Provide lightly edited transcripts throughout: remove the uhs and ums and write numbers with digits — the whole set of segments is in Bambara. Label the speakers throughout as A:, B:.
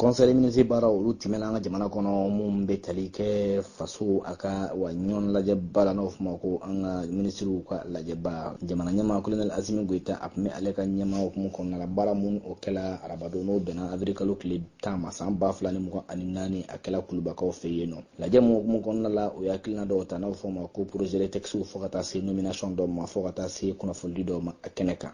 A: Conseil des ministres baaraw olu tɛmɛna an ka jamana kɔnɔ mun bɛ tali kɛ faso a ka wa ɲɔgɔn lajɛba la, n'o fɔ ma ko an ka minisiriw ka lajɛba. Jamana ɲɛmaa Colonel Assimi Goïta, a tun bɛ ale ka ɲɛmaa hukumu kɔnɔna la. Baara mun o kɛla arabadon, n'o bɛnna avril kalo tile 10 ma san 2024, a kɛla Kulubakaw fɛ yen nɔ. Lajɛ mun hukumu kɔnɔna la, o ye hakilina dɔw ta, n'o fɔ ma ko projet de texte, fo ka taa se nomination dɔw ma, fo ka taa se kunnafonidi dɔw ma a kɛnɛ kan.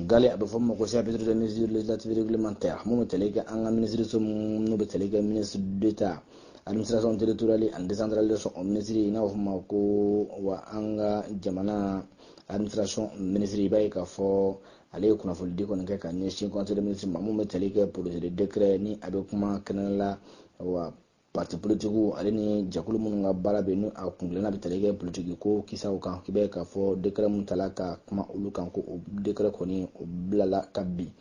A: Gale a bɛ fɔ ma ko chapitre de mesures législatives réglementaires, mun bɛ tali kɛ an ka minisiriso, n'o bɛ tali kɛ ministre d'État, administration territoriale and décentralisation, o minisiri, n'a bɛ fɔ ma ko wa an ka jamana administration minisiri. I b'a ye k'a fɔ ale ye kunnafonidi kɔni kɛ ka ɲɛsin conseil des ministres ma, mun bɛ tali kɛ projet de décret ni a bɛ kuma kɛnɛ la wa parti politigiw ale ni jɛkulu minnu ka baara bɛ, ni a kuntilenna bɛ tali kɛ politiki ko kisaw kan. K'i bɛ k'a fɔ décret mun tala ka kuma olu kan, ko o décret kɔni o bilala ka bin,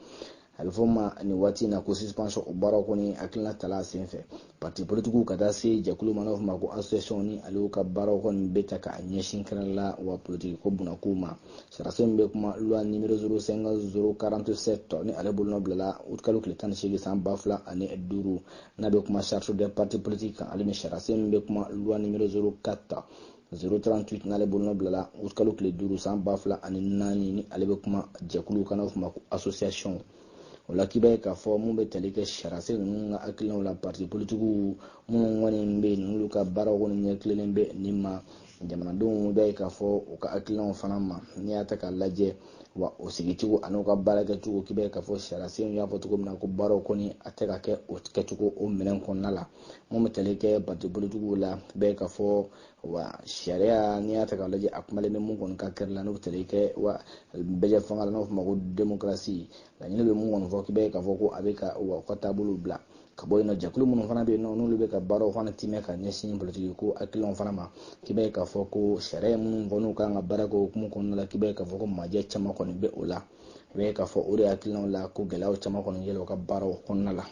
A: a bɛ fɔ ma nin waati in na ko suspension. O baaraw kɔni hakilina tala a sen fɛ parti politigiw ka taa se jɛkulu ma, n'a fɔ ma ko association, ni ale ka baaraw kɔni bɛ ta k'a ɲɛsin kɛnɛ la wa politiki ko bunakun ma. Sariyasen min bɛ kuma loi numéro 05 047, ni ale bolonɔ bilala août kalo tile 18 san 2005, n'a bɛ kuma charte des partis politiques kan, ale ni sariyasen min bɛ kuma loi numéro 04 038, n'ale bolonɔ bilala août kalo tile 5 san 2004, ni ale bɛ kuma jɛkulu kan, n'a bɛ fɔ ma ko association. O la, k'i b'a ye k'a fɔ mun bɛ tali kɛ sariyasen ninnu ka hakilinaw la, parti politigiw minnu kɔni bɛ yen, n'olu ka baaraw kɔni ɲɛ tilennen bɛ nin ma, jamanadenw b'a ye k'a fɔ u ka hakilinaw fana ma, n'i y'a ta k'a lajɛ wa o sigicogo ani u ka baara kɛcogo, k'i b'a ye k'a fɔ sariyasen y'a fɔ cogo min na ko baaraw kɔni a tɛ ka kɛ o kɛcogo o minɛn kɔnɔna la. Mun bɛ tali kɛ parti politigiw la, i b'a ye k'a fɔ wa sariya, n'i y'a ta k'a lajɛ, a kumalen bɛ mun kɔni ka kɛrɛ la, n'o bɛ tali kɛ wa bɛɛ fanga la, n'o fɔ ma ko démocratie, laɲini bɛ mun kɔni fɔ, k'i b'a ye k'a fɔ ko a bɛ ka wa u ka taabolo bila ka bɔ yen nɔ. Jɛkulu minnu fana bɛ yen nɔ, n'olu bɛ ka baaraw fana timɛ ka ɲɛsin politiki ko hakilinaw fana ma, k'i b'a ye k'a fɔ ko sariya ye minnu fɔ n'u kan ka baara kɛ o hukumu kɔnɔna la, k'i b'a ye k'a fɔ ko majɛ caman kɔni bɛ o la. I b'a ye k'a fɔ o de hakilinaw la ko gɛlɛyaw caman kɔni yɛlɛ u ka baaraw kɔnɔna la.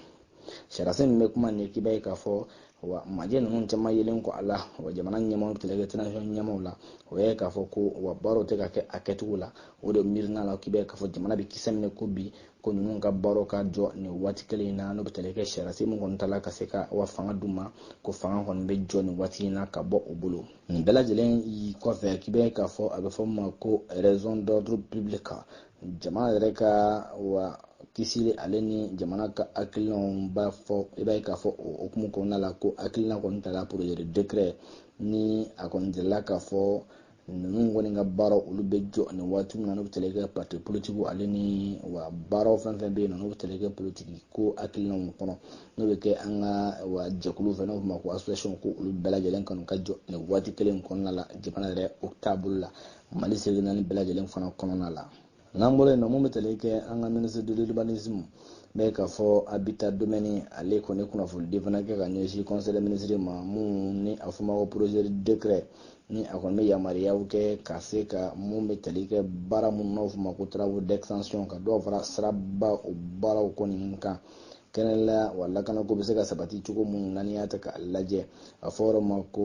A: Sariyasen min bɛ kuma nin ye, k'i b'a ye k'a fɔ wa majɛ ninnu caman yelen kɔ a la, wa jamana ɲɛmaaw tɛ kɛ transition ɲɛmaaw la, o ye k'a fɔ ko wa baaraw tɛ ka kɛ a kɛcogo la. O de miirina la, k'i b'a ye k'a fɔ jamana bɛ kisɛ minɛ ko bi ko ninnu ka baaraw ka jɔ nin waati kelen in na, n'o bɛ tali kɛ sariyasen min kɔni ta la ka se ka wa fanga d'u ma, ko fanga kɔni bɛ jɔ nin waati in na ka bɔ u bolo. Nin bɛɛ lajɛlen kɔfɛ, k'i b'a ye k'a fɔ a bɛ fɔ min ma ko raison d'ordre public, jamana yɛrɛ ka wa kisili ale ni jamana ka hakilinaw b'a fɔ. I b'a ye k'a fɔ o hukumu kɔnɔna la ko hakilina kɔni tala projet de décret ni a kɔni delila k'a fɔ ninnu kɔni ka baaraw olu bɛ jɔ nin waati min na, n'o bɛ tali kɛ parti politigiw ale ni wa baaraw fɛn fɛn bɛ yen nɔ, n'o bɛ tali kɛ politiki ko hakilinaw kɔnɔ, n'o bɛ kɛ an ka wa jɛkulu fɛ, n'o fɔ ma ko association, ko olu bɛɛ lajɛlen kɔni ka jɔ nin waati kelen kɔnɔna la, jamana yɛrɛ o taabolo la, Mali seleke naani bɛɛ lajɛlen fana kɔnɔna la. N'an bɔra yen nɔ, mun bɛ tali kɛ an ka ministre de l'urbanisme bɛ k'a fɔ habitat domaine, ale kɔni kunnafonidi fana kɛ ka ɲɛsin conseil des ministres ma, mun ni a fɔ ma ko projet de décret ni a kɔni bɛ yamaruyaw kɛ ka se ka mun bɛ tali kɛ baara minnu n'o fɔ ma ko travaux d'extension, ka dɔw fara siraba o baaraw kɔni kan kɛnɛ la, wa lakanako bɛ se ka sabati cogo minnu na. N'i y'a ta k'a lajɛ, a fɔ yɔrɔ ma ko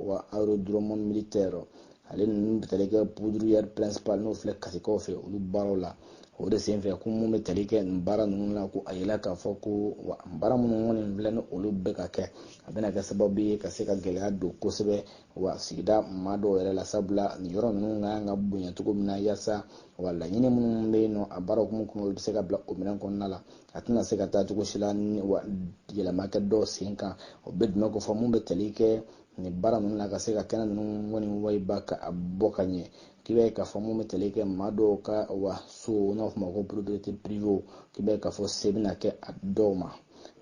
A: wa aérodrome militaire ale ninnu bɛ tali kɛ poudrière principale, n'o filɛ Katikaw fɛ, olu baaraw la. O de senfɛ ko mun bɛ tali kɛ nin baara ninnu la, ko a yela k'a fɔ ko wa baara minnu kɔni filɛ, ni olu bɛ ka kɛ, a bɛna kɛ sababu ye ka se ka gɛlɛya don kosɛbɛ wa sigida maa dɔw yɛrɛ la, sabula nin yɔrɔ ninnu ka kan ka bonya cogo min na, yaasa wa laɲini minnu bɛ yen nɔ a baara hukumu kɔnɔ, olu bɛ se ka bila o minɛn kɔnɔna la, a tɛna se ka taa cogo si la ni wa yɛlɛma kɛ dɔw sen kan. O bɛ jumɛn ko fɔ mun bɛ tali kɛ nin baara ninnu la, ka se ka kɛnɛ ninnu kɔni wayiba ka a bɔ ka ɲɛ, k'i b'a ye k'a fɔ mun bɛ tali kɛ maa dɔw ka wa so, n'a fɔ ma ko propriété privée, k'i b'a ye k'a fɔ se bɛna kɛ a dɔw ma,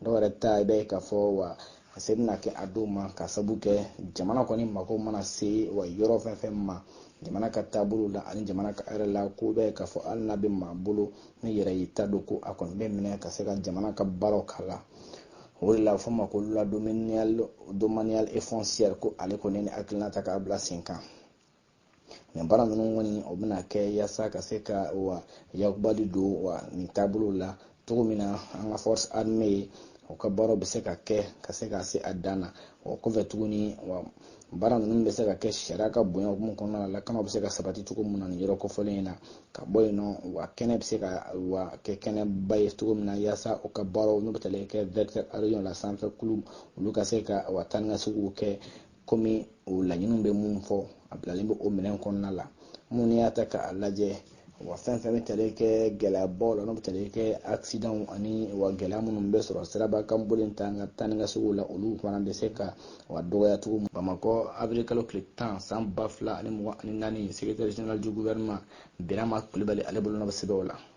A: dɔw yɛrɛ ta, i b'a ye k'a fɔ wa se bɛna kɛ a dɔw ma, ka sabu kɛ jamana kɔni mako mana se wa yɔrɔ fɛn fɛn ma jamana ka taabolo la ani jamana ka yɛrɛ la, ko bɛ k'a fɔ hali n'a bɛ maa bolo ni yɛrɛ y'i ta don, ko a kɔni bɛ minɛ ka se ka jamana ka baaraw k'a la. O de la a fɔ ma ko loi domaniale et foncière, ko ale kɔni ni hakilina ta k'a bila sen kan. Nin baara ninnu kɔni o bɛna kɛ yaasa ka se ka wa yakubali don wa nin taabolo la cogo min na an ka force armée. O ka baaraw bɛ se ka kɛ ka se ka se a dan na. O kɔfɛ tuguni, wa baara ninnu bɛ se ka kɛ sariya ka bonya hukumu kɔnɔna la, lakana bɛ se ka sabati cogo min na nin yɔrɔ kofɔlen in na. Ka bɔ yen nɔ, wa kɛnɛ bɛ se ka wa kɛ kɛnɛba ye cogo min na, yaasa u ka baaraw n'u bɛ tali kɛ vecteur aérien la sanfɛ kulu, olu ka se ka wa taa ni ka seginw kɛ komi o laɲiniw bɛ mun fɔ, a bilalen bɛ o minɛn kɔnɔna la. Mun y'a ta k'a lajɛ, wa fɛn fɛn bɛ tali kɛ gɛlɛyabaw la, n'o bɛ tali kɛ accident ani wa gɛlɛya minnu bɛ sɔrɔ siraba kan boli ta ka taa ni ka seginw la, olu fana bɛ se ka wa dɔgɔya cogo min. Bamakɔ, avril kalo tile 10 san 2024, secrétaire général du gouvernement Birama Kulibali, ale bolonɔ bɛ sɛbɛn o la.